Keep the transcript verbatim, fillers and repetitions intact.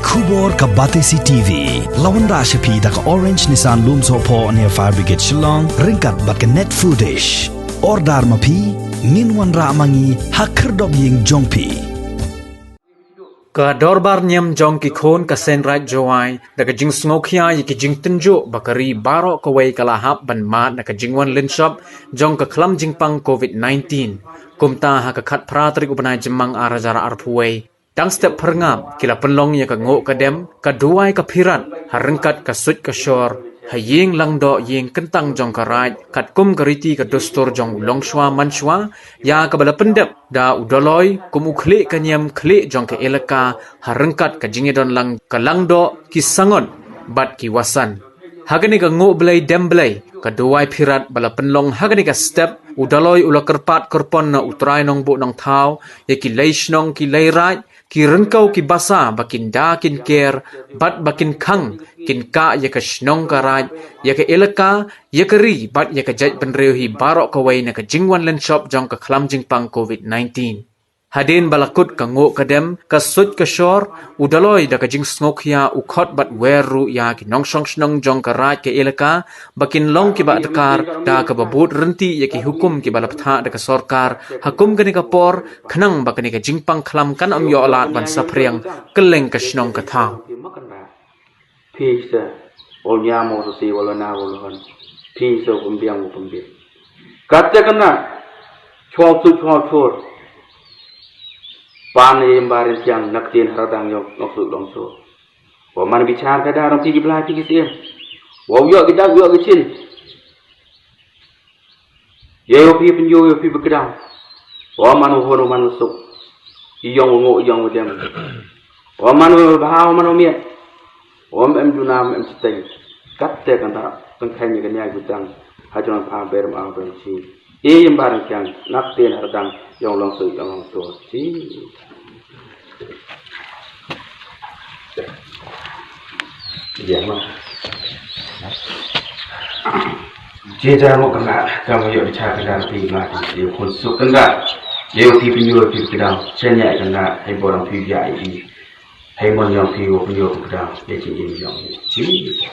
Khubor ka Batesi T V. La wanrah sha phi da ka Orange Nissan Lumsohphoh near Fire Brigade Shillong, ryngkat bad ka Net Foodish. Order ma phi, ngin wanrah ma ngi ha khyrdop ïing jong phi. Ka dorbar niam jong ki khun ka seng Raij Jowai da ka jingsngewkhia ïa ki jingtynjuh ba ka ri baroh kawei ka la hap ban mad na ka jingwan lynshop jong ka khlam jingpang covid nineteen. Kumta ha ka khatphra tarik u bnai Jymmang ar hajar arphew wei, tang step phyrngap ki la pynlong ïa ka nguh ka dem, ka duwai ka phirat ha ryngkat ka suit ka shor ha ïing langdoh ïing kyntang jong ka raij, katkum ka riti ka dustur jong u longshuwa manshuwa, ïa kaba la pyndep da u Doloi kum u khlieh ka niam khlieh jong ka elaka ha ryngkat ka jingïadon lang ka langdoh, ki sangot bad ki wasan. Ha kane ka nguh blei dem blei, ka duwai phirat ba la pynlong ha kane ka step, u Doloi u la kyrpad kyrpon na u Trai Nongbuh Nongthaw ïa ki lei shnong ki lei raij, ki ryngkew ki basa ba kin da kin ker bad ba kin khang, kin kah ïa ka shnong ka raij, ïa ka elaka, ïa ka ri bad ïa ka jaitbynriew hi baroh kawei na ka jingwan lynshop jong ka khlam jingpang covid nineteen. Hadien ba la kut ka nguh ka dem, ka suit ka shor, u Doloi da ka jingsngewkhia u khot bad wer ruh ïa ki nongshong shnong jong ka raij ka elaka ba kin long kiba adkar da kaba bud ryntih ïa ki hukum kiba la bthah da ka sorkar ha kum kane ka por, khnang ba kane ka jingpang khlam kan ym ïoh lad ban saphriang kylleng ka shnong ka thaw. Phi sa, ol nya mo sa si wala na wala han. Phi sa pembiang mo pembiang. Kata kena, chwal tu chwal chor. Pan ye mbarin tiang nak tin haradang yong nok su long chor. Wa man bichar ka darong phi ki blai phi ki siem. Wa yok ki dak yok ki chin. Ïa u phi pynjur ïa u phi ba kdang. Wa man u hon u man u suk. I yong u nguk i yong u dem. Wa man u bha wa man u miet. Wa em duna em chiteng. Kat te kan ta kan khan ïa kan ïa jutang. Ha jong pha ber ma ber chi. I yam bar kiang nak te na dang yong long suk yong long suk. Chi. Ïa ma. Jia jia mo kynda, ka mo ïoh bichar kynda phi ma phi ïoh khun suk kynda. Ïoh phi pynjur phi kynda, chen ïa kynda, hei bor phi ïa i. Hei mon ïoh phi ïoh pynjur phi kynda, ïa ki im ïoh. Jia.